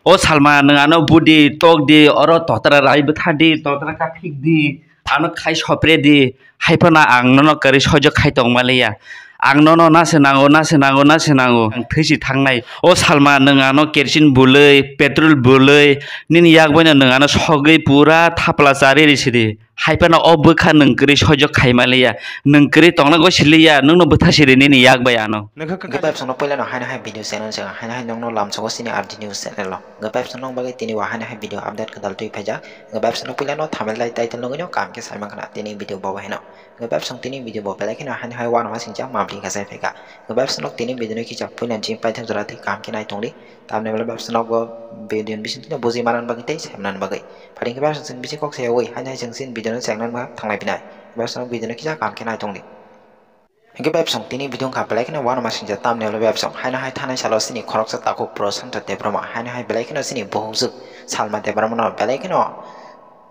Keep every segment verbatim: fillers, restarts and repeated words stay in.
O Salma, nwng ano budi tok di, oro totra rai bwtha di, totra kaphik di, ano khai sopre di, hai phano ang nono kwrwi soijo khai tong maliya. Ang nono nase nango, nase nango, nase nango. Ang thwi si thangnai. O Salma, nwng ano kerosene bwlwi, petrol bwlwi, nini yak baino nwng ano sogwi pura thapla chari ri sidi. Hai phano o bwkha nwng kwrwi soijo khai maliya. Nwng kwrwi tongna gosiliya, nwngno bwtha siri nini yak bai ano. Hwnkhe bebsongno puilano haino hai video channel se, haino hai nokno lamsogo chini R D News channel o. Hwnkhe bebsongno bagwi tini bo haino hai video update kwtal twi phaijak. Hwnkhe bebsongno puilano thumbnail tai title nugwino kaham khe sai mankha na tini video bo haino. Hwnkhe bebsong tini video bo belai kheno haino hai uanama singcha mabli khe sai phaikha. Hwnkhe bebsongno tini video no kisa puilan chini paithak jora twi kaham khe nai tongdi. Tamni bebsongno bo video ni bisingtwi buji manani bagwi tei sai manani bagwi. Phai hwnkhe bebsong chwng bisi kok sayawi haino hai chwng chini video no cheknani bagwi thanglai phinai. Bebsongno video no kisa kaham khe nai tongdi. Hwnkhe bebsong tini video wngkha belai kheno uanama singcha tamni ulo bebsong haino hai thanai salo chini khoroksa takhuk Prasanta Debbarma haino hai belai kheno chini buhukjwk Salma Debbarmano belai kheno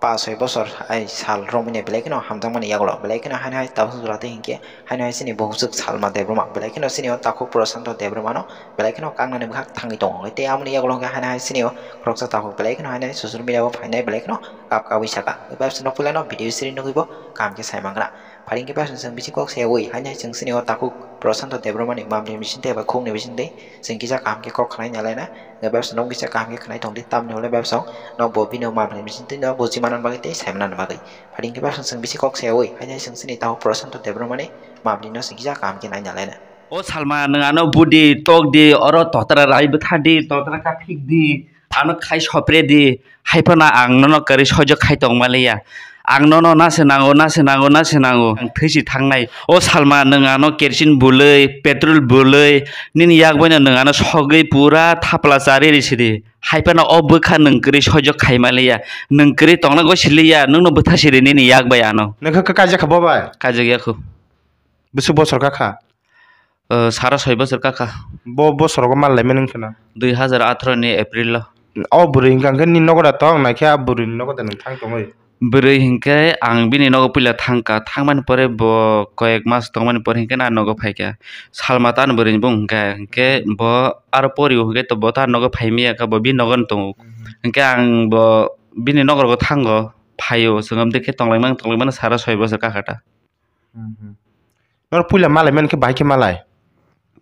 pas soi bosor hai sal romwini belai kheno hamjakmani yagulo belai kheno haino hai tabuk jora tei hinkhe haino hai chini buhukjwk Salma Debbarma belai kheno chini o takhuk Prasanta Debbarmano belai kheno kangnani bwkhak thangwi tongo tei amoni yagulo hwnkhe haino hai chini o khoroksa takhuk belai kheno haino hai social media o phainai belai kheno kap kabwi saka bebsongno puilano video siri nugwibo kaham khe sai mankha. Phai hwnkhe bebsong chwng bisi kok sayawi haino hai chwng chini o takhuk Prasanta Debbarmani mamni bisingtwi eba khukni bisingtwi chwng kisa kaham khe kok khnai nalaina. Hwnkhe bebsong nok kisa kaham khe khnai tongdi tamni ulo bebsong nok bo bini mamni bisingtwi no buji manani bagwi tei sai manani bagwi. Phai hwnkhe bebsong chwng bisi kok sayawi haino hai chwng chini takhuk Prasanta Debbarmani mamni no chwng kisa kaham khe nai nalaina. O Salma, nwng ano budi tok di, oro totra rai bwtha di, totra kaphik di, ano khai sopre di, hai phano ang nono kwrwi soijo khai tong maliya. Ang nono nase nango, nase nango, nase nango. Ang thwi si thangnai. O Salma, nwng ano kerosene bwlwi, petrol bwlwi, nini yak baino nwng ano sogwi pura thapla chari ri sidi. Hai phano o bwkha nwng kwrwi soijo khai maliya. Nwng kwrwi tongna gosiliya, nwngno bwtha siri nini yak bai ano. Nwng khe kaijak kha bo bai? Kaijak ya khu. Bwswk bosor kha kha? O, sara soi bosor kha kha. Bo bosorogo mal laimani wngkha na? Dui hazar atharo ni April o. O bwrwi hwnkha hwnkhe nini nogo da tong naikhe a bwrwini nogo da nwng thang tongwi? Bwrwi hinkhe ang bini nogo puila thangkha, thangmani pore bo koyek mas tongmani pore hinkhe ani nogo phaikha. Salma ta ani bwrwini bung hinkha, hinkhe bo aro pori o hinkhe to bo ta ani nogo phaimaya kha, bo bini nogo no tongo. Mhm. Hinkhe ang bo bini nogorogo thango, phaio, chwng amtwi khe tonglaimani, tonglaimani sara soi bosor kha kha ta. Mhm. Noro puila malai mani khe bahai khe malai?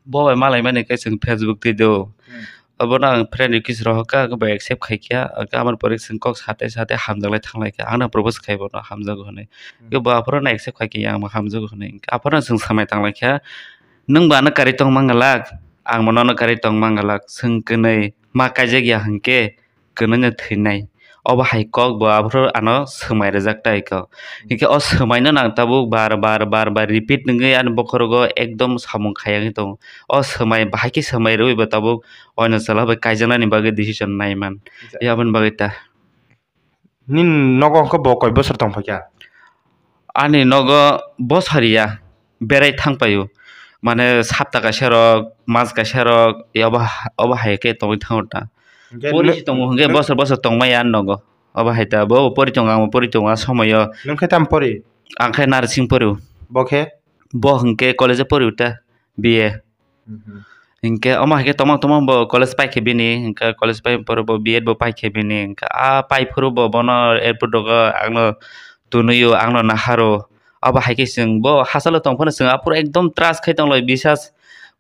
Bo bai malai mani khe chwng Facebook twi do. Hmm. Obono ang friend request rohor kha, bo accept khai kha. Ang khe amar pore chwng kok sate sate hamjaklai thanglai kha. Angno propose khai bono hamjago hwnwi. Hmm. Khe bo aphuru no accept khai kha, ang bo hamjago hwnwi. Aphuru no chwng samai tanglai kha. Nwng bo ano kwrwi tong man glak, ang bo nono kwrwi tong man glak. Chwng kwnwi ma kaijak ya hwnkhe, kwnwi no thwinai. Obo hai kok bo aphuru ano swmai rwjak tai kok. Hinkhe o swmai no nang tabuk bar bar bar bar repeat wngwi ani bokhorogo ekdom samung khaya wngwi tongo. O swmai bahai khe swmai rwui bo tabuk oino chwla bai kaijaknani bagwi decision nai man. Ja. Aboni bagwi ta. Nini nogo hwnkhe bo koi bosor tong phaikha? Ani nogo bosor ya. Berai thang paio. Mane sapta kaisa rok, mas kaisa rok, e obo ha-, obo hai khe tongwi thango ta. Hwnkhe pori nwng, si tongo hwnkhe nwng bosor bosor tongmaya ang nogo. Obo hai ta, bo pori tongo, ang pori tongo a somoyo. Nwng khe tam pori? Ang khe nursing porio. Bo khe? Bo hwnkhe college o porio ta, B A. Mhm. Hwnkhe omo hai khe tongma tongma bo college paikhe bini, hwnkhe college pai pore bo B Ed bo paikhe bini, hwnkhe a pai phuru bo bono airport rogo angno tunui o, angno nahar o. Abo hai khe chwng bo hachalo tong phano chwng aphuru ekdom trust khai tong lai, bisas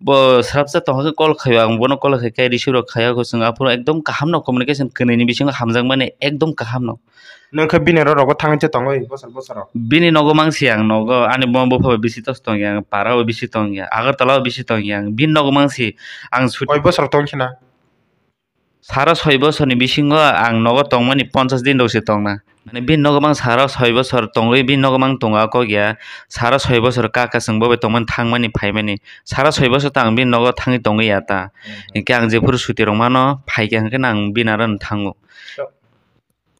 bo swrapsa tong khe call khai o, ang bono call khai khe receive rok khai o, chwng aphuru ekdom kaham no communication kwnwi ni bisingo hamjak mani ekdom kaham no. Nwng khe bini oro rogo thangwi se tongwi bosor bosor rok? Bini nogo mangsi ang nogo, ani buma bupha bo bisi tos tong ya, para bo bisi tong ya, Agartala bo bisi tong ya, bini nogo mangsi ang. Koi bosor tong khe na? Sara soi bosorni bisingo ang nogo tongmani ponchas din rok se tongna. Mane bini nogo mang sara soi bosor tongwi bini nogo mang tongo kok ya. Sara soi bosor kaka chwng bo bai tongmani thangmani phaimani. Sara soi bosor ta ang bini nogo thangwi tongwi ya ta. Mhm. Hinkhe ang jephuru suti rok mano phaikha hinkhe ang bini aro no thango.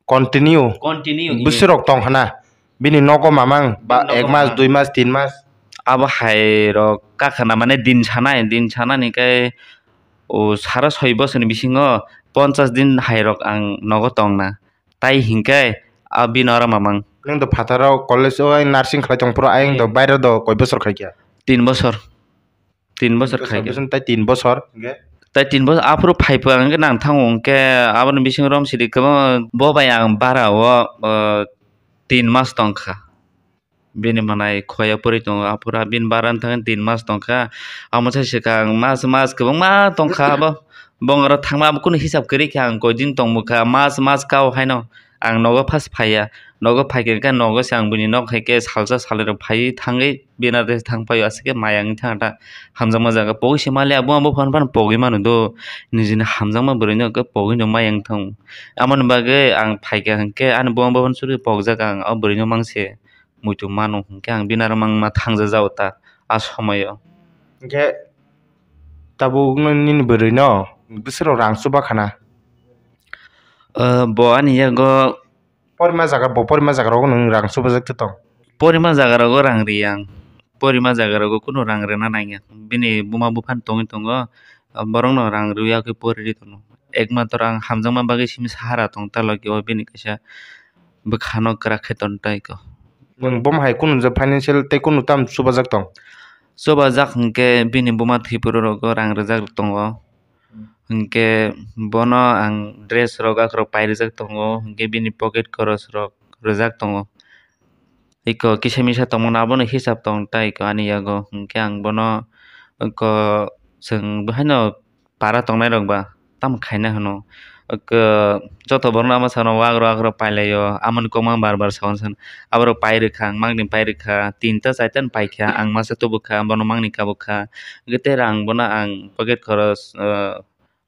Continue. Continue. Bwswk rok tong hana? Bini nogo mamang ba ek mas, dui mas, tin mas. Abo hai rok kakhana mane din sanai, din sanani khe o sara soi bosorni bisingo ponchas din hai rok ang nogo tongna. Tai hinkhe a bini oro mamang. Nwng do phataro college o nursing khlai tong phuru ayang do baire do koi bosor khai kha? Tin bosor. Tin bosor khai kha. Tei tin bosor hinkhe? Tai tin bosor aphuru phai pha hwnkhe nang thango hwnkhe aboni bisingo rom sidi kwbangma bo bai ang bara o, o, tin mas tongkha. Bini manai khoya pori tongo aphuru bini bara wng thangkhe tin mas tongkha. Amo sai swkang mas mas kwbangma tongkha abo. Bong aro thangma abo kunu hisab kwrwi kha ang koi din tongmukha mas mas kao haino. Ang nogo first phaiya, nogo phaikhe hwnkhe nogo se ang buini nok hai khe salsa salai rok phaiwi thangwi bini aro thang paio aswk khe maya wngwi thangkha ta. Hamjakma jaga pogwi se maliya bo, bo phano phano pogwi mano do, nijini hamjakma bwrwino hwnkhe pogwino maya wng thango. Amoni bagwi ang phaikha hwnkhe ani bo, bo phano chwrwi pokjak ang o bwrwino mangse muitu mano hwnkhe ang bini aro mangma thangjajago ta a somoio. Hwnkhe tabuk nini bwrwino bwswk rang chuba khana? Bo ani yago porima jaga, bo porima jaga rogo nwng rang chubajak tong? Porima jaga rogo rang riya ang, porima jaga rogo kunu rang rwna nangya. Bini buma buphano tongwi tongo, borokno rang rwya khe pori ri tongo. Ekmatro ang hamjakma bagwi simi sahara tong ta logi o bini kaisa bwkhano kwrak khe ton tai ko. Nwng boma hai kunu je financial tei kunu tam chubajak tong? Chubajak hwnkhe bini buma thwipro rogo rang rwjak tongo. Hwnkhe bono ang dress rok akhorok pai rwjak tongo, hwnkhe bini pocket khorosrok rwjak tongo. Eko kisa misa tongmani abono hisab tong ta eko ani yago, hwnkhe ang bono eko chwng haino para tongnairok ba tamo khaina hwno. Eko joto borokno ama sano wagrok akhorok pailaio, amoni kokma bar bar saui sano. Aborok pai rwkha, ang magni pai rwkha, tinta charta ni paikha, ang masa tubukha, bono magni kabukha. Hwnkhe tei rang bono ang pocket khoros, ah,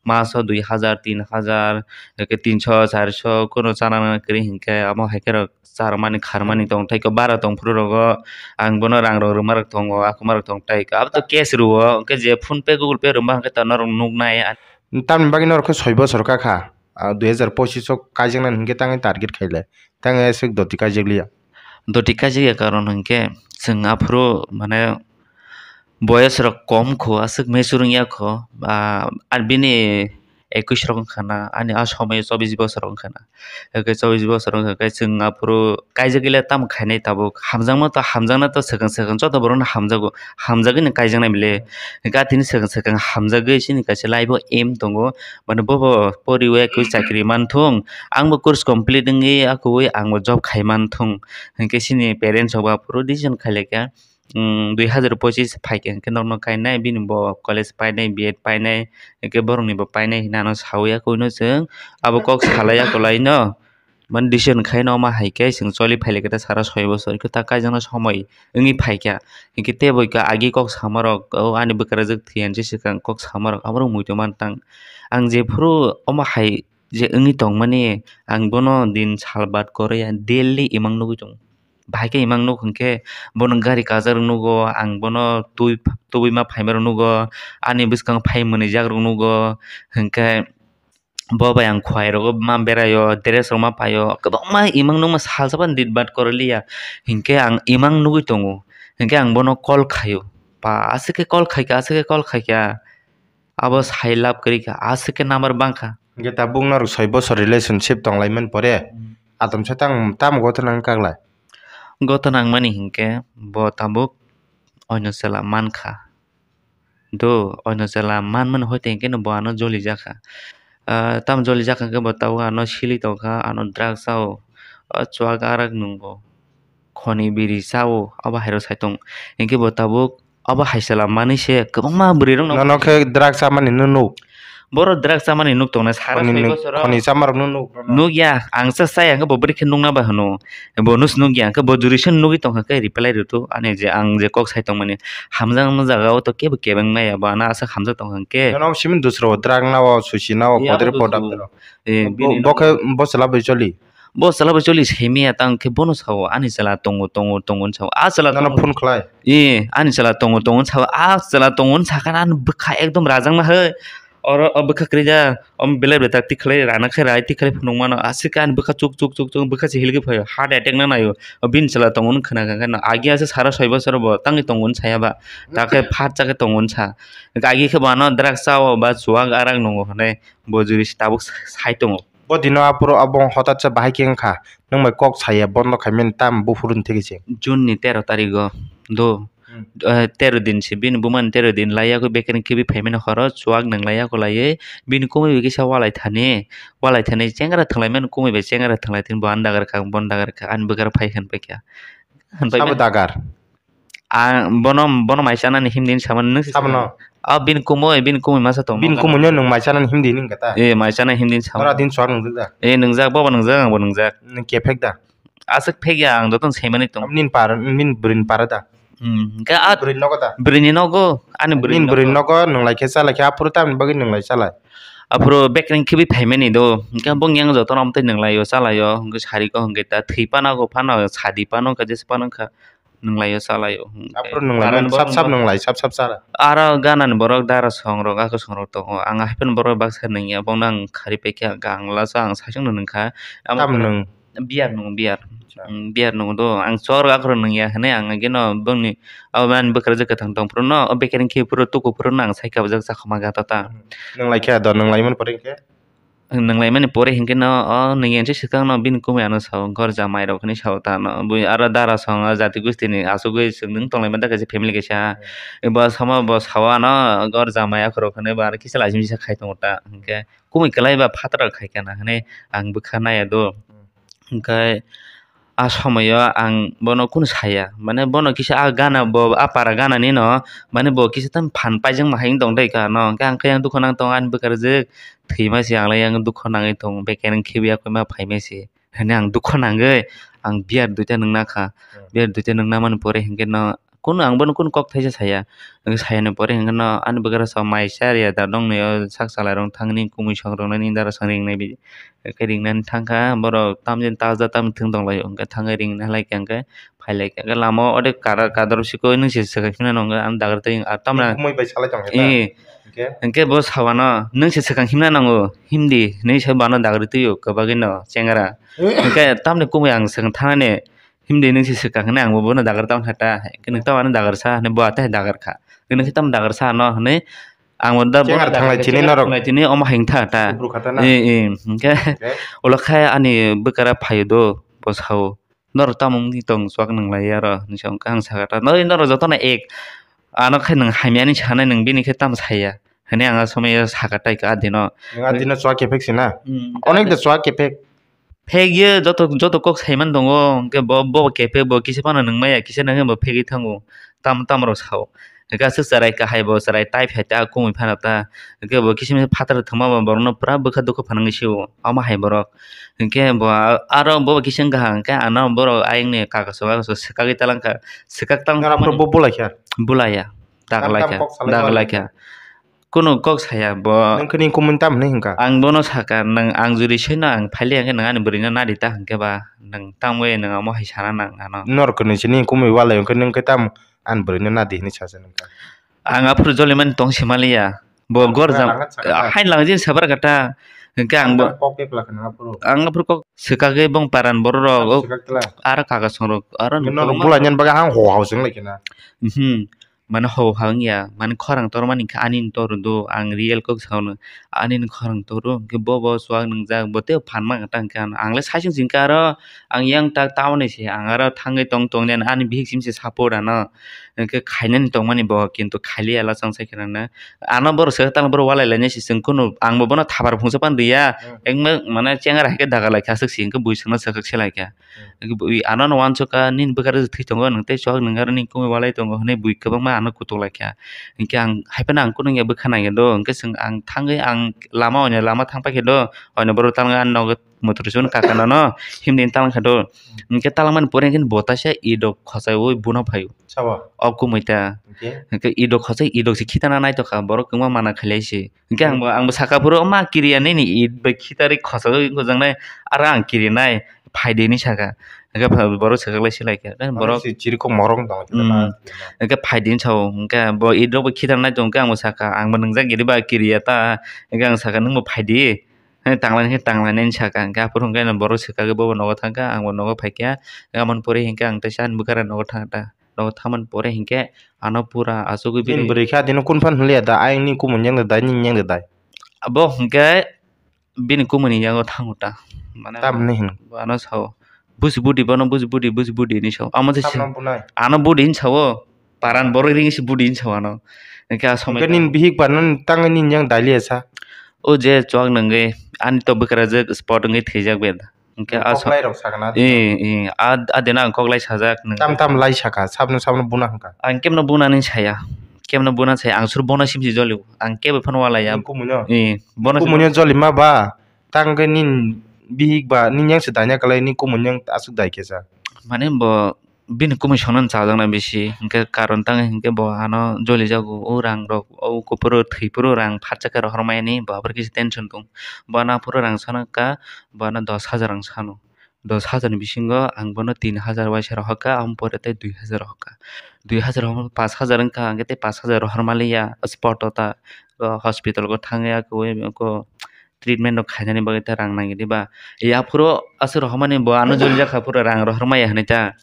maso dui hajar, tin hajar, hwnkhe tinso, charso, kunu chana nang kwrwi hwnkhe amo hai khe rok charmani kharmani tong tei bara tong phuru rogo ang bono rang rok rwma rok tongo, akhuma rok tong tai abo to cash rwo, hwnkhe je PhonePe, Google Pay rwma hwnkhe to norok nuknai. Tamni bagwi norok khe soi bosor kakha, ah, dui hajar pochish o kaijaknani hwnkhe tangwi target khailai. Tang aswk doti kaijak liya. Doti kaijak ya karon hwnkhe chwng aphuru mane boyos rok kom kho, aswk mature wngya kho, ah, ar bini ekush rok wngkha na, ani a somoyo chobbish bosor wngkha na. Hwnkhe chobbish bosor wngkha khe chwng aphuru kaijak le tamo khainai tabuk, hamjakma to hamjakna to swkang swkang joto borok no hamjago, hamjagwi no kaijaknai bile. Hwnkhe atini swkang swkang hamjagwi chini kaisa life o aim tongo, mane bobo poriwi ekoi chakri manthung, ang bo course complete wngwi akwui ang bo job khai manthung, hwnkhe chini parents rok bo aphuru decision khailai kha, um, dui hazar pochis phaikhe hwnkhe nokno kainai, bini bo college painai, B Ed painai, hwnkhe borokni bo painai hinwi ano sawi akwui no chwng abo kok salai akwlai no. Mani decision khai no ma hai khe chwng choli phai lai khe ta sara soi bosor khe ta kaijakna somoi wngwi phai kha. Hinkhe tei bo khe agi kok sama rok o ani bwkrajwk thwi ani se swkang kok sama rok abo rok muitu man tang. Ang jephuru omo hai je wngwi tong mani ang bono din sal bad kwrwi ya daily imang nugwi tongo. Bahai khe imang nuk hinkhe bono gari kajak rok nugo, ang bono twi tubui ma phaima rok nugo, ani bwskango phai mwnwijak rok nugo, hinkhe bo bai ang khwai rogo ma beraio, dress rok ma paio, kwbangma imang nukma salsa phano din bad kwrwi liya. Hinkhe ang imang nugwi tongo, hinkhe ang bono call khaio, ba aswk khe call khaikha, aswk khe call khaikha, abo sai love kwrwi kha, aswk khe number bangkha. Hinkhe tabuk norok soi bosor relationship tonglaimani pore, hmm, atomsa tang tamo gothona wngkha glai? Gothona wngmani hinkhe bo tabuk oino chwla mankha. Do, oino chwla manmani hoite hinkhe no bo ano jolijakha. Ah, tamo jolijakha hinkhe bo tabuk ano sili tongkha, ano drugs sao, o chuak arak nungo, khoni biri sao, abo hairok sai tong. Hinkhe bo tabuk abo hai chwla manwi se kwbangma bwrwi rok no. Nono khe drugs chamani no nuk? Boro drugs chamani nuk tongnai sara soi bosoro. Khoni chamarok no nuk? Nukya, ang cha chaya hinkhe bo bwrwi khe nukna bai hwno. Bo nus nukya, hinkhe bo juri se nugwi tongkha khe reply rwtu. Ani je ang je kok sai tongmani, hamjakma jaga o to kebo kebeng maya, bo ano aswk hamjak tongkha hinkhe. Nono simi dusra o drug nao, susi nao, ya, kodre bo podap dusra o. Eh, bo, bini bo khe bo chwla bai choli? Bo chwla bai choli simi ya tang khe bono sao, ani chwla tongo, tongo, tongo hwn sao. A chwla nono tongo. Phone khlai? Eh, ani chwla tongo, tongo hwn sao. A chwla tongo hwn sakha ani bwkha ekdom rajakma hai. Oro o bwkha kwrwi ja, o belai belai tak tikhlai rana khe rai tikhlai phunuk mano. Aswk ani bwkha chuk chuk chuk chuk bwkha se hilgwi phaio. Heart attack na naio. O bini chwla tongo hwn khna kha khe no. Agi asa sara soi bosoro bo tangwi tongo hwn saya ba. Ta khe phat cha khe tongo hwn sa. Agi khe bo ano drug chao ba chuak arak nungo hwnwi bo juri se tabuk sai tongo. Bo dino aphuru abo hotat se bahai khe wngkha, nwng bai kok saya bondo khaimani tam buphuru ni theke se. June ni tero tarigo do, Hmm. Eh, tero din se bini buma ni tero din laiya khe bekereng khibi phaimani horo chuak nung laiya khe laiwi bini kumui bai kisa walai thani, walai thani chengra thwnglaimani kumui bai chengra thwnglaitini bo ani dagar kha, bo ani dagar kha, ani bwkar phai hwn paikha. Hwn Sabo paimani dagar? Ah, bono, bono mai chanani himdi hinwi samani nwng se Sabono? Sakha. Ah, bini kumui, bini kumui masa tong Bini kumui no nwng mai chanani himdi hinwi wngkha ta? Eh, mai chanani himdi hinwi sama. Ora din chuak nungjak da? Eh, nungjak, bobo nungjak, angbo nungjak. Nwng kephek da? Aswk phek ya, ang jotono saimani tong. Nini par, nini bwrwini para da? Hmm, hwnkhe ah, Bwrwini nogo da? Bwrwini nogo, ani bwrwini Nini bwrwini nogo. Nogo nwng lai khe cha lai khe, aphuru tamni bagwi nwng lai cha lai? Aphuru bekereng khibi phaimani do, hwnkhe bong yang jotono amtwi nwng lai o, cha lai o, hwnkhe sari ko hwnkhe ta thwi phano, phano, sadi phano, hwnkhe jesa phano wngkha. Nwnglai o, chalai o. Aphuru nwnglai Karan mani bo sap sap nwnglai, sap sap chala. Aro gana ni borok dara song rok, ako song rok tongo. Ang hapheno borok baksa nungya, bono ang khari paikha, ang lasa ang saichung no nungkha. Amo Tam borok nwng? Beer nungo, beer. Acha. Mm, beer nungo do. Ang chor akhoro nungya hwnwi ang ageno bongni abo ani bwkrajwk kwthang tong phuru no, o bekereng khe phuru tuku phuru no ang sai kabajak chakhoma ga tota. Nwnglai khe do, nwnglai mani pore khe? Nwnglai mani pore hinkhe no, o nungya se swkang no bini kumui ano sao, gor jamai rok hinwi sao ta no. Bui aro dara song o jati gosti ni asugwi chwng nwng tonglai mani da kaisa family kaisa. Hmm. Bo sama bo sao ano gor jamai akhoro hwnwi bo aro kisa laising bisa khai tongo ta. Hinkhe kumui kwlai ba phataro khai kana hwnwi ang bwkha naiya do. Hmm. Hinkhe a somoyo ang bono kunu saya, mane bono kisa a gana bo a para gana ni no, mane bo kisa tam phan paijak ma hai wng tong dai ka no, hinkhe ang khe yang dukha nang tongo ani bwkha rwjak thwima se ang lai yang dukha nangwi tongo, bekereng khibiya khe ma phaima se hwnwi ang dukha nangwi ang beer duita nwngna kha, Hmm. beer duita nwngna mani pore hinkhe no kunu ang bono kunu kok thaisa saya, hinkhe saya ni pore hinkhe no ani bwkha rwsa mai cha rwya da nongni o sak chalai rok thangni kumui song rok nini dara song ringnai bi. Khe ringnani thangkha borok tamjani taja tamni thwng tonglaio, hwnkhe thangwi ringna laikha, hwnkhe phailaikha, hwnkhe lama o odek kara kadrok sikoi nwng se swkang himna nangkha, ang dagar twi ang tamna Kumui bai salai tongkha ta? Eh. Hwnkhe? Hwnkhe bo sabano, "Nwng se swkang himna nango, himdi," hinwi se bano dagri twio kwbagwino chengra. Hwnkhe tamni kumui ang swkang thangnani, "Himdi nwng se swkang," hinwi ang bo bono dagar tongkha ta, hwnkhe nwng tamano dagar sa hinwi bo athe dagar kha, hwnkhe nwng se tamo dagar sa ano hinwi Ang bo da Chengar bono thanglai dagar chini norok. Thanglai chini omo hai wngtha ta. Kubru kha ta na? Eh, eh, hwnkhe Hwnkhe? Ulo khe ani bwkara phaio do, bo sao. Norok tamo wngwi tong chuak nwnglai aro, hinwi sa wngkha ang sakha ta. Noi norok jotono ek. Ano khe nwng hamya hinwi sanai, nwng bini khe tamo saya? Hinwi ang a somoi sakha tai ka adino. Nwng adino chuak kephek se na? Hmm, Onek da chuak kephek. Phek ye joto, joto kok saiman tongo, hwnkhe bo, bo kephek bo kisa phano nung maya, kisa nang khe bo phegwi thango, tam, tam rok sao. Hwnkhe aswk chwrai kahai bo chwrai tai phai ta kumui phano ta, hwnkhe bo kisa misa phatar thwngma bo borokno pura bwkha dukha phanangwi sio, omo hai borok. Hwnkhe bo a-, aro bo kisa wngkha, hwnkhe ano borok ayang ni kaka swk, swkagwi talangkha, swkak talangkha Nang aphuru mani. Bo bulai kha? Bulaiya, Tam, tam daglai kha, kok salai daglai kha. Kunu kok saya bo. Nwng khe nini kumui tamo hinwi hwnkha? Ang bono sakha, nwng ang juri seno ang phailiya khe nwng ani bwrwino nadi ta hwnkhe ba, nwng tamo bai nwng omo hai sana nang ano. Norok kwnwi se nini kumui walai hwnkhe nwng khe tamo ani bwrwino nadi hinwi sacha nang kha? Ang aphuru jolimani tong se maliya. Bo Ang gor jam, ang sakha ta. Hain lang jin sabar kata. Hwnkhe ang bo Ang kok khe kwlak kha nang aphuru. Ang aphuru kok swkagwi bong paran borok rok, Ang swkak tla. Aro kaka songrok, aro Hwnkhe norok bulai nani bagwi ang ho hao se wng lai khe na. Mhm. Mane ho ha wngya, mane khorang tormani khe ani ni tor do, ang real kok sao no, ani ni khorang toro, hwnkhe bo bo chuak nwngjak, bo tei phan ma ta hwnkhe ano, ang le saichung se hwnkhe aro, ang yang tak tamoni se, ang aro thangwi tong tong nani, ani bihik simi se support ano, hwnkhe khainani tongmani bo, kintu khailiya lachang sai khe nang na, ano borok se tang borok walai lainai se chwng kunu, ang bo bono thapar phungsa pan riya, Hmm. Ekma mane chengra hai khe daga lai kha, aswk se hwnkhe bui swkno swkak se lai kha. Hmm. Bui ano no uansukha, nini bwkha rwjak thwi tongo, nwng tei chwk nwng aro nini kumui walai tongo hwnwi bui kwbangma ano kutuk lai kha. Hinkhe ang hai phano ang kunu wngya bwkha nangya do, hinkhe chwng ang thangwi ang lama oino lama thang paikhe do, oino borok talnga ani nogo motor chukno kaka nono himdi talangkha do. Hinkhe talangmani pore hinkhe bo taisa idok khochaiwi buno phaio. Sabo? O kumui ta. Hinkhe? Hinkhe idok khochai idok se khitana naitokha, borok kwbangma mana khailai se. Hinkhe angbo, angbo saka phuru, "Ma kiriya nini it bai khitari khochajagwi wngkha jaknai, aro ang kirinai, phaidi," hinwi saka. Hinkhe pha-, borok swkak lai se lai kha. Mane Borok si chiri kok morok wng tong khe Hmm. na. Hinkhe phaidi hinwi sao. Hinkhe bo it rok bai khitar nai tong khe angbo saka, "Angbo nwngjak giri ba kiriya ta." Hinkhe ang saka, "Nwngbo phaidi." Hinkhe tanglai hinkhe tanglai nai hinwi saka. Hinkhe aphuru hinkhe borok swkagwi bobo nogo thang kha, angbo nogo phai kha. Hinkhe aboni pore hinkhe ang teisa ani bwkha rok nogo thang kha. Nogo thangmani pore hinkhe ano pura achugwi Bini bini bwrwi khe adino kun phan hwnliya da, ayang ni kumui yang da dai, nini yang da dai? Abo hinkhe bini kumui ni yango thango ta. Mane Tamni hin? Ano sao. Busi budi bono busi budi, busi budi hinwi sao. Amo je Tamno bunai? Ano budi hinwi sao. Paran borok ring se budi hinwi sa ano. Hwnkhe a somoi Hwnkhe nini bihik ba nini tangwi nini yang dalia sa? O je chuak nungwi ani to bwkrajwk spot wngwi thwijak be. Hwnkhe a so-, koklai rok sakna? Ee, ee, a, a dena ang koklai sajak nung. Tam tam lai saka, sabno sabno buna hwnkha. Ang kemno buna hinwi saya. Kemno buna saya, ang sur bona simsi jolio. Ang kebo phano walaya. Nini kumunyo? Ee, bona Kumunyo jolima ba, tangwi nini bihik ba, nini yang se daina kwlai, nini kumunyo aswk dai khe sa. Mane bo bini kumui songno chajaknai bisi, hwnkhe karon tangwi hwnkhe bo ano jolijago, o rang rok, o kuphuru thwi phuru rang phatsa khe rohor mani, bo aphuru kisa tension tong. Bo ano aphuru rang sana kha, bo ano dos hajar rang sano. Dos hajar ni bisingo ang bono tin hajar waisa rohor kha, aboni pore tei dui hajar rohor kha. Dui hajar rohor, pash hajar wngkha, hwnkhe tei pash hajar rohor maliya, spot o ta, o hospital o thangya, ko, ko, treatment rok khainani bagwi ta rang nangya diba? Yaphuru aswk rohormani bo ano joli jakha phuru rang rohor maya hinwi ta.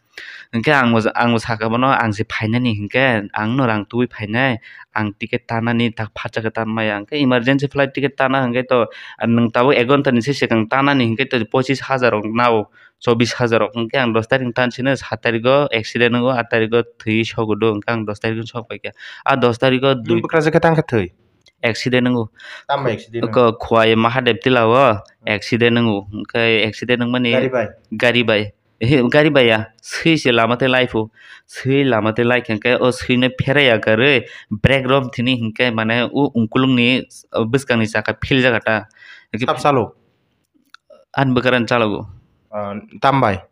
Hwnkhe ang bo, ang bo sakha bono ang se phainani hwnkhe ang no rang tubui phainai, ang ticket tanani tak phatsa khe tan maya. Hwnkhe emergency flight ticket tana hwnkhe to nwng tabuk ek ghonta ni se swkang tanani hwnkhe to pochis hajar rok nao, chobis hajar rok. Hwnkhe ang dos tarikh ni tan sino, sat tarikh o accident wngo, at tarikh o thwi sogo do, hwnkhe ang dos tarikh ni sok paikha. A dos tarikh o Nini dui bwkrajwk khe tang khe thwi? Accident wngo. Tamo accident wngo? Ko Khwai Mahadev tila o accident wngo. Hwnkhe accident wngmani Gari bai? Gari bai. Ehe, gari bai ya. Swi se lama tei lai phu. Swi lama tei lai khe hwnkhe o swi no pherai ya kwrwi brake rom thini hwnkhe mane o ungkulung ni, o bwskang ni chakha phil jaga ta. Hwnkhe Sab salo? Ani bwkrani chalogo. Ah, tam bai?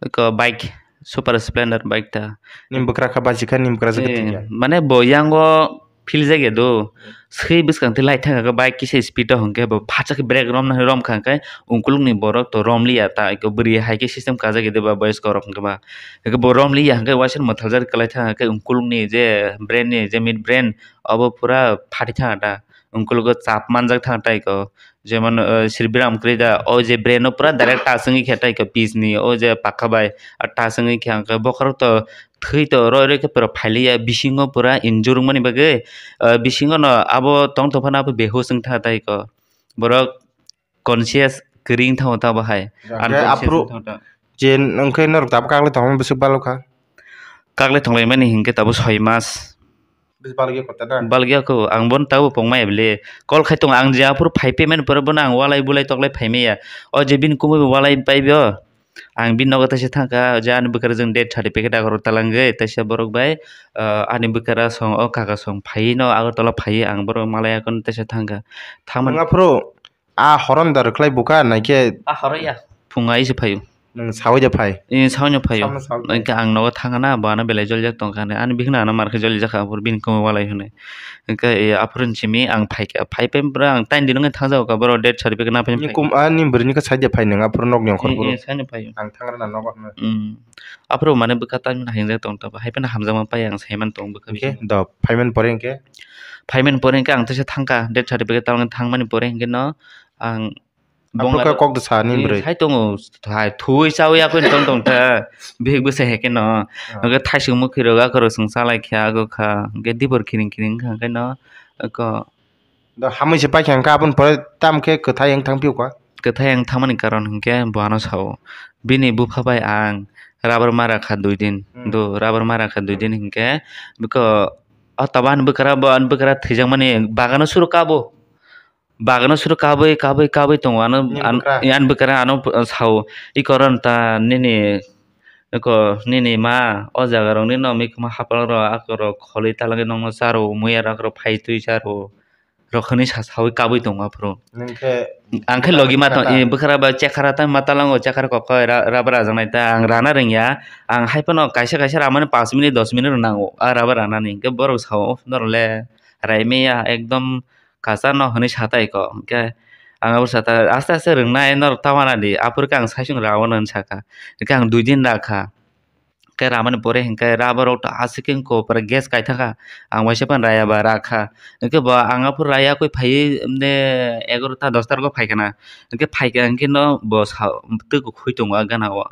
Eko bike, Super Splendor bike ta. Nini bwkra kha bachikha, nini bwkrajwk khe Eh, thikya? Mane bo yango phil jakya do. Swi bwskang twi lai thangkha khe bike kisa speed o hwnkhe bo phatsa khe brake romna hwnwi romkha hwnkhe ungkulukni borok to romliya ta, eko bwrwi hai khe system kajak ya de ba boyos korok hwnkhe ba. Eko bo romliya hwnkhe waisa mwthaljak kwlai thangkha khe ungkulukni je brain ni je mid brain obo pura phatwi thangkha ta. Ungkulgo chap manjak thang tai ko, jemon, eh, Sri Biram kwrwi da, o je brain o pura direct touch wngwi khe tai ko, pis ni o je pakha bai, ah, touch wngwi khe ang khe bokhorok to thwi to roi roi khe pura phailiya, bisingo pura injure wngmani bagwi, eh, bisingo no abo tong tong phano abo behus wng tha tai ko, borok conscious kwrwi wng thango ta bo hai, Hwnkhe unconscious aphuru wng thango ta. Je wngkhe norok tabuk kaklai tongma bwswk balokha? Kaklai tonglaimani hinkhe tabuk soi mas. Bwswk balokya kotha da? Balokya kho, ang bono tabuk pongmaya bile. Call khai tongo, ang je aphuru phai phaimani pore bono ang walai bulai toklai phaimaya. O je bini kumui bo walai paibio. Ang bini nogo teisa thangkha, je ani bwkra jwng death certificate agarw talangwi, teisa borok bai, ah, ani bwkra song, o kaka song phaiwi no Agartala phaiwi ang borok malaya kono teisa thangkha. Thangmani Nwng aphuru A horon da rwkhlai bukha naikhe? A horo ya. Phung ai se phaio. Nwng sawi de phai? Ee, sawi no phaio. Samno sawi. Naikhe ang nogo thangkha na, bo ano belai joljak tongkha hinwi. Ani bihikno ano mar khe jolijak kha, aphuru bini kwmwi walai hwnwi. Hwnkhe, ee, aphuru ni simi ang phaikha. Phai phai pura ang tain din wngwi thangjago kha, borok death certificate na phai Ni phai. Kum, a, ni bwrwini khe sai de phai nwng, aphuru nok ni ongkhor Ee, phuru. Ee, saino phaio. Ang thangra na nogo hwnwi. Mm. Aphuru mane bwkha tamni hinjak tong ta, hai phano hamjakma pai ang saiman tong bwkha Hwnkhe, bising. Do, phaimani pore hwnkhe? Phaimani pore hwnkhe ang teisa thangkha, death certificate talangwi thangmani pore hwnkhe no ang Aphuru khe kok da sa nini bwrwi? Sai tongo, hai thuwi chawi yakwi tong tong ta, bihik bwsai hai khe no. Ah. Hwnkhe thaisung mwkhwi rok akhoro chwng chalai kha, ago kha, hwnkhe dibor khiring khiring wngkha hwnkhe no, eko. Do hamwi se paikha hwnkhe aboni pore tamo khe kwthai wng thang phiyokha? Kwthai wng thangmani karon hwnkhe bo ano sao, bini bupha bai ang rubber mara kha dui din, Hmm. do rubber mara kha dui din hwnkhe bwkha o tabo ani bwkra bo ani bwkra thwijakmani bagano suru kabo. Bagano suru kabui, kabui, kabui tongo. Ano, Nini an-, bwkra? Ani bwkra ano p-, sao, "I koron ta nini, eko, nini ma, o jaga rok nini no mikma hapal rok, ako rok kholwi talangwi nokno charo, muya rok, rok phai twi charo," rok hwnwi sa, sawi kabui tongo aphuru. Nwng khe Ang khe logi ma tong, bwkra i bwkra ba chekhara ta ma talango, chekhara kok khe ra-, rubber rajaknai ta, ang rana rwngya. Ang hai phano kaisa kaisa ramani panch minute, dos minute rok nango, a rubber ranani. Hwnkhe borok sao, "Norok le raimaya, ekdom." Kasa no hwnwi sa tai ko. Hwnkhe ang abo sa ta, "Aste aste rwngnai norok ta wana di, aphuru khe ang saichung rao," hwnwi sa kha. Hwnkhe ang dui din ra kha. Hwnkhe ramani pore hwnkhe rubber rok to aswk khe wngkho, pura gas kaithang kha. Ang waisa phano raya ba ra kha. Hwnkhe bo ang aphuru raya khe phaiwi de egarota dosta rok phai kha na. Hwnkhe phai kha hwnkhe no bo sa, twi khui tongo a gana o.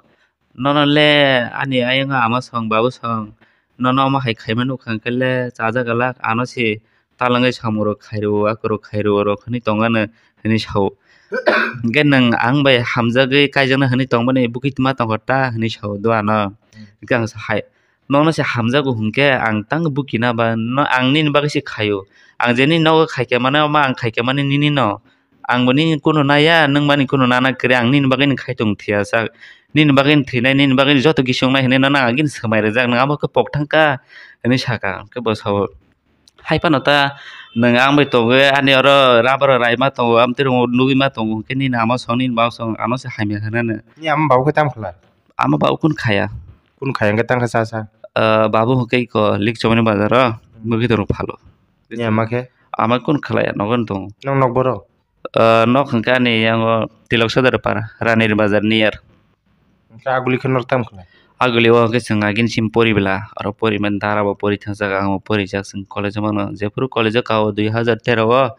Nono le ani ayang ama song babu song, nono omo hai khaima nukha hwnkhe le chajak glak, ano se talangwi samung rok khai rwo, akorok khai rwo, rok hwnwi tong ano hwnwi sao. Hwnkhe nwng ang bai hamjagwi kaijaknai hwnwi tongmani bukhutima tongkha ta hwnwi sao do ano. Hwnkhe ang sa hai, Nono se hamjago hwnkhe ang tang bukina ba no ang nini bagwi se khaio. Ang je nini nogo khaikha mano, omo ang khaikha mani nini no. Ang bo nini kunu naya, nwng bani kunu nana kwrwi, ang nini bagwi ni khai tong thwiya sak. Nini bagwi ni thwinai, nini bagwi ni joto kisi wngnai hinwi nono ang agini swmai rijak, nwng abo khe pok thangkha hinwi sakha. Hwnkhe bo sao, hai phano ta nwng ang bai tongwi ani oro rubber raima tongo, amtwrwngo nugwi ma tongo, hwnkhe nini ama song nini baba song ano se hamya hwnano. Ni ama babu khe tamo khlai? Ama babu kun khaya. Kun khaya hwnkhe tangkha cha cha? Ah, babu hwnkhe iko Likchomani bazaro, hmm, mwkhitwrwng phalo. Ni ama khe? Ama kun khlai nogo tongo. Nong nok boro? Ah, nok hwnkhe ani yango Tilok Sodor para, Ranir Bazar near. Hwnkhe aguli khe norok tamo khlai? Aguli o hwnkhe chwng agini sim pori bwla, aro pori mani dara bo pori thangjak, ang bo porijak chwng college o mano. Jephuru college o kao dui hazar tero o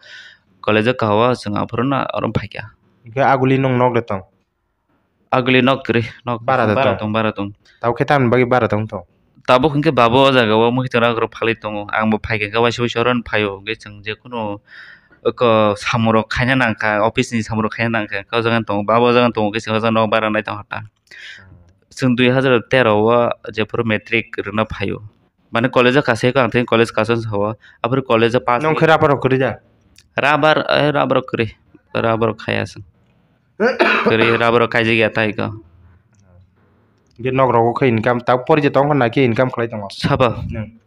college o kao chwng aphuru no oro phaikha. Hwnkhe aguli nwng nok de tong? Aguli nok kwrwi, nok bara da bara tong? Tong, bara tong. Tao khe tamni bagwi bara tong tong? Tabuk hwnkhe baba o jaga o mwkhitwng rok phalwi tongo. Ang bo phaikha khe waisa waisa oro phaio. Hwnkhe chwng je kunu oko samung rok khaina nangkha, office ni samung rok khaina nangkha. Kau jaga tongo, baba o jaga tongo, khe chwng o jaga nok bara nai tongkha ta. Chwng dui hazar tero o jephuru matric rwna phaio. Mane college o kasai khe ang thani college kasong sao. Aphuru college o pass. Nong khe rubber rok kwrwi da? Rubber, eh, rubber rok kwrwi. Rubber rok khaya chwng. Kwrwi rubber rok kaijak ya tai kho. Hwnkhe nok rogo khe income, ta pori je tong kho na khe income khlai tongo? Sabo. Hmm.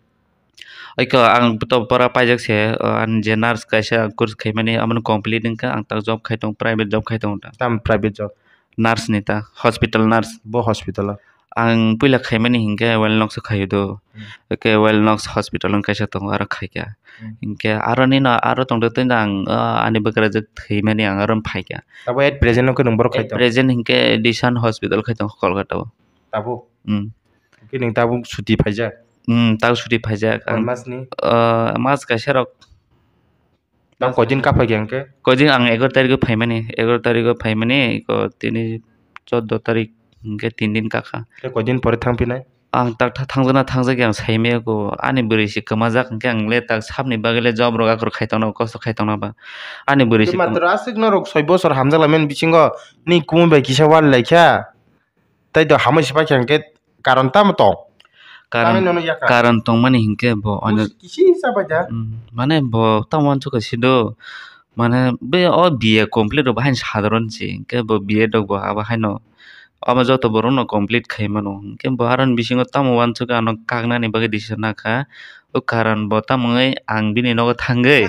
Oiko ang to pora paijak se, o, ang je nurse kaisa course khaimani, amoni complete wngkha, ang tak job khai tongo, private job khai tongo ta. Tam private job? Nurse ni ta, hospital nurse. Bo hospital o? Ang puila khaimani hinkhe Wellnox o khaio do. Hmm. Oke Wellnox hospital wng kaisa tongo, aro khaikha. Hmm. Hinkhe aro nino aro tongthoktwi no ang, o, ani bwkrajwk thwimani ang aro phaikha. Abo at present o khe nwng borok khai tongo? At present hinkhe Disan hospital khai tongo Kolkata o. Tabuk? Hmm. Hwnkhe nwng tabuk suti phaijak? Hmm, tabuk suti phaijak. Hoi ang, mas ni? Ah, mas kaisa rok. Tabuk koidin ka phaikha hwnkhe? Koidin ang egaroh tarikh o phaimani, egaroh tarikh o phaimani, eko tini choddo tarikh hwnkhe tin din kakha. Tei koidin pore thangphinai? Ang tak tha-, thangjakna thangjakya ang saimaya ko, ani bwrwi se kwmajak hwnkhe ang le tak sabni bagwi le job rok akhor khai tongna, kosto khai tongna ba. Ani bwrwi se kwma- Matwr aswk norok soi bosor hamjak laimani bisingo ni kumui bai kisa wal laikha. Tai do hamwi se paikha hwnkhe karon tamo tong? Karon, tamni nono yakha? Karon tongmani hinkhe bo onek kisi sa bai da. Hmm, mane bo tamo wansukha sido. Mane be o B A complete rok bahai sadharon se. Hinkhe bo B A rok bo abo haino. Omo joto borok no complete khai mano. Hinkhe bo aroni bisingo tamo wansukha ano kaknani bagwi decision nakha. O karon bo tamo wngwi ang bini nogo thangwi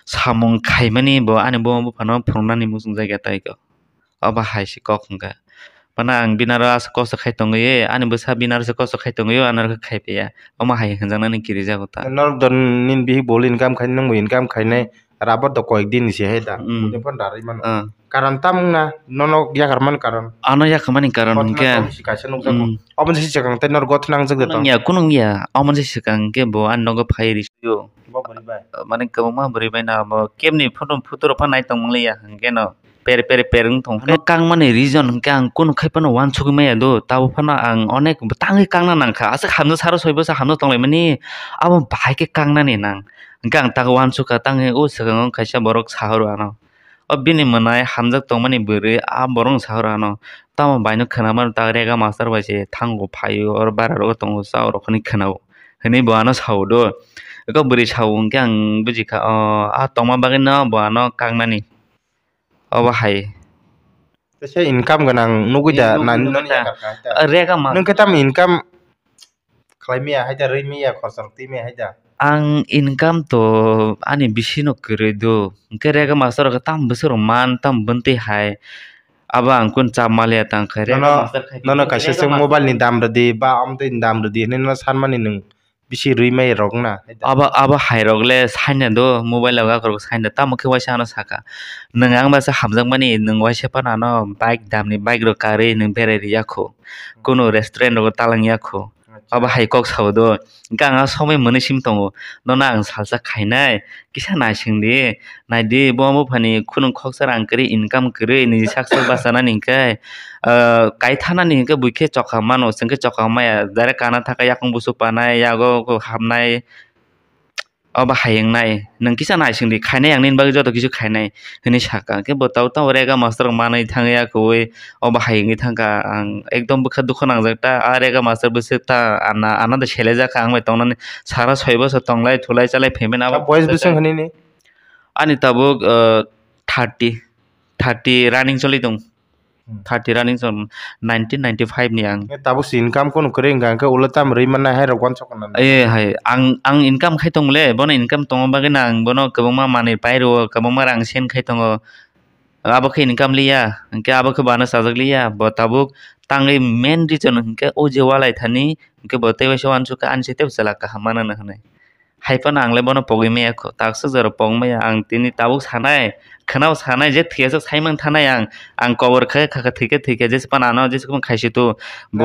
samung khaimani bo ani buma buphano phunuknani muchungjak ya tai kho. Obo hai se kok hwnkha. Phano ang bini aro aswk kosto khai tongwi, ani bwsa bini aro se kosto khai tongwi, ano khe khai paiya. Omo hai hwnjaknani kirijago ta. Norok do nini bihik bo income khainai, nwng bo income khainai, rubber do koyek din ni se hai da. Mm. Buini phano rarwi mano. Ah. Karon tamo wngna, nono yakar mani karon? Ano yakar mani karon hwnkhe. Kothoma tong si kaisa nukjago. Mm. Omo se swkang tei norok gothona wngjak de tong? Nungya, kunung ya. Omo se swkang khe bo ani nogo phai rw sio. Bo bwrwi bai? Mane kwbangma bwrwi bai no abo kebni photo, photo rok phano nai tong manliya hwnkhe no. Per per per wng tong. Ano kangmani reason hwnkhe ang kunu khai phano wansugwi maya do, tabuk phano ang onek tangwi kangna nangkha, aswk hamjak saro soi bwsa hamjak tonglaimani, abo bahai khe kangnani nang. Hwnkhe ang tak wansukha, tangwi o swkango kaisa borok sahoro ano, o bini mwnai hamjak tongmani bwrwi a borok sahoro ano, tamo baino khwnamano tak rega master bai se thango phaio, oro bara rogo tongo, cha rok hinwi khwnao, hinwi bo ano sao do. Eko bwrwi sao hwnkhe ang bujikha, o a tongma bagwino bo ano kangnani. Obo hai. Teisa income gwnang nugwi da, nugwi, nani nugwi nani da. Yakar kha ta? Rega ma. Nwng khe tamo income khlai maya hai da, rwi maya, khorsa rok twi maya hai da? Ang income to ani bisi no kwrwi do. Hwnkhe rega master rok tamo bwswk rok man, tamo bwntwi hai. Abo ang kun chap maliya tang khe. Rega master khai nono kaisa rega chwng master mobile ni dam rwdi, ba amtwi ni dam rwdi hinwi no sanmani nwng. Bisi rwi mai rok na. Abo, abo hai rok le saina do, mobile o akhor saina, tamo khe waisa ano saka. Nwng ang bai se hamjakmani, nwng waisa phano ano bike damni, bike rok karwi nwng berai rwya kho. Kunu restaurant rogo talang ya kho. Acha. Abo hai kok sao do. Hwnkhe ang a somoi mwnwi sim tongo. Nono ang salsa khainai, kisa naising di. Naidi, bo buphani khunung khoksa rang kwrwi, income kwrwi, nini sak sak bachanani hinkhe, ah, kaithanani hinkhe buikhe chokha mano, chwngkhe chokha maya, direct kana thaka yakung busu panai, yago hamnai, obo hai wngnai, nwng kisa naising di, khainai ang nini bagwi joto kisu khainai," hwnwi saka. Hwnkhe bo tau tau rega master rok manwi thangwi ya kwbui obo hai wngwi thangkha. Ang ekdom bwkha dukhu nangjak ta, a rega master bwswk ta ana, ano da selejakha ang bai tongnani, sara soi bosor tonglai thulai chalai phaimani abo. Boyes bwswk hwnwi ni? Ani tabuk, uh, thirty, thirty running choli tong. Hmm. Thirty running choli, nineteen ninety-five ni ang. Eh, tabuk si income kono kwrwi wngkha, hwnkhe ulo tamo rwi mannai hai rok wansok nani? Eh, hai, ang, ang income khai tong le, bono income tongo bagwi no ang bono kwbangma manwi pai rwo, kwbangma rang send khai tongo. Abo khe income liya, hwnkhe abo khe bana chajak liya, bo tabuk tangwi main reason hwnkhe o je walai thani, hwnkhe bo tei waisa wansuk kha, ani se tei bwsala kaham manana hwnwi. Hai phano ang le bono pogwi maya kho, takswk jora pogwi maya. Ang tini tabuk sanai, khwnao sanai je thwiyaswk saimang thanai ang, ang kobor khe kha kha thwikhe thwikhe, jesa phano ano jesa phano khaisi tu. Bo